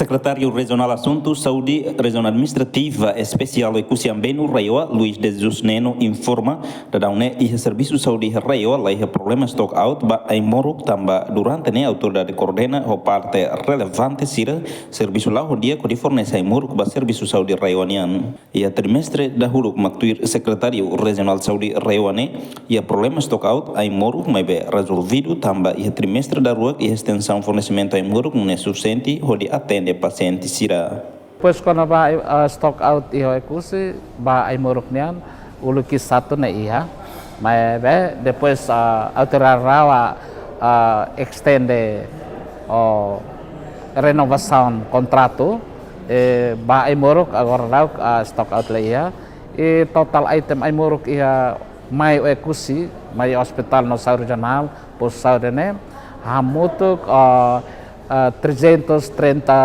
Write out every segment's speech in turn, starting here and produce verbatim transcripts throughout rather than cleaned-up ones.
Sekretáriu Rejionál Asuntu Saúde Rejiaun Administrativa Espesiál Oekusi Ambenu RAEOA, Luis de Jesus Neno, informa, daudaun ne'e iha servisu saúde iha RAEOA laiha problema stock out ba ai-moruk, tanba durante ne'e autoridade koordena ho parte relevante sira servisu la'o ho di'ak hodi fornese ai-moruk ba servisu saúde RAEOA nian. Iha trimestre dahuluk mak tuir Sekretáriu Rejionál Saúde RAEOA ne'e, iha problema stock out ai-moruk maibé rezolvidu, tanba iha trimestre daruak iha estensaun fornesimentu ai-moruk nune'e sufisiente hodi atende pasiente sira. Depois kona-ba, eh, stock out iha Oekusi ba ai-moruk nian, uluk ki'ik satu ne'e iha. Maibé depois, eh, autoridade RAEOA, eh, estende, oh, renovasaun kontratu, eh, ba ai-moruk agora daudaun, eh, stock out la iha. I totál item ai-moruk iha mai Oekusi, mai ospitál no saúde rejionál, postu saúde ne'e, hamutuk, eh, eh, trezentos trinta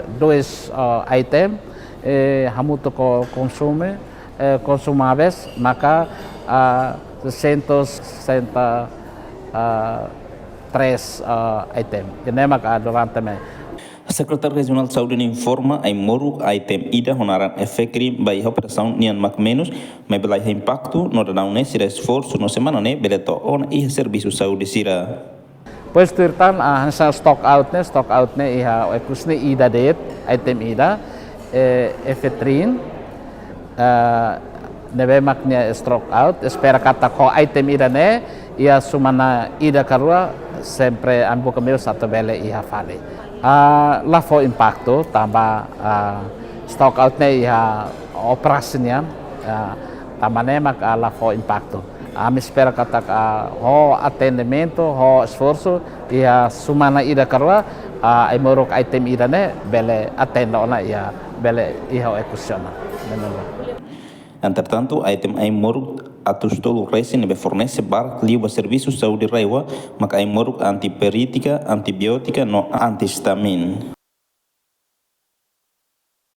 e dois, eh, item, eh, hamutuk ho konsumu, eh, konsumáveis, maka, eh, seiscentos sessenta e três, eh, item. Ida-ne'e maka durante ne'e. Sekretáriu Rejionál Saúde ne'e informa, ai-moruk item ida ho naran Efecrin ba iha operasaun nian mak menus, maibé laiha impaktu, no daudaun ne'e sira esforsu no semana ne'e bele to'o ona iha servisu saúde sira. Depois tuir tan, ah, hanesan stock out ne'e, stock out ne'e iha Oekusi ne'e ida de'it, item ida, eh, Efecrin, eh, ne'ebé mak nia stock out, espera katak ho item ida-ne'e, iha semana ida ka rua, sempre ami buka meius atu bele iha fali. Ah, la fó impaktu, tanba, ah, stock out ne'e iha operasi nian, ah, tanba ne'e mak, ah, la fó impaktu. Ami espera katak, ah, ho atendimentu, ho esforsu, iha semana ida ka rua, ah, ai-moruk item ida-ne'e bele atende ona iha, bele iha Oekusi ona. Entretantu, item ai-moruk atus tolu resin ne'ebé fornese barak liu ba servisu saúde RAEOA, mak ai-moruk antipirétika, antibiótika no antihistamín.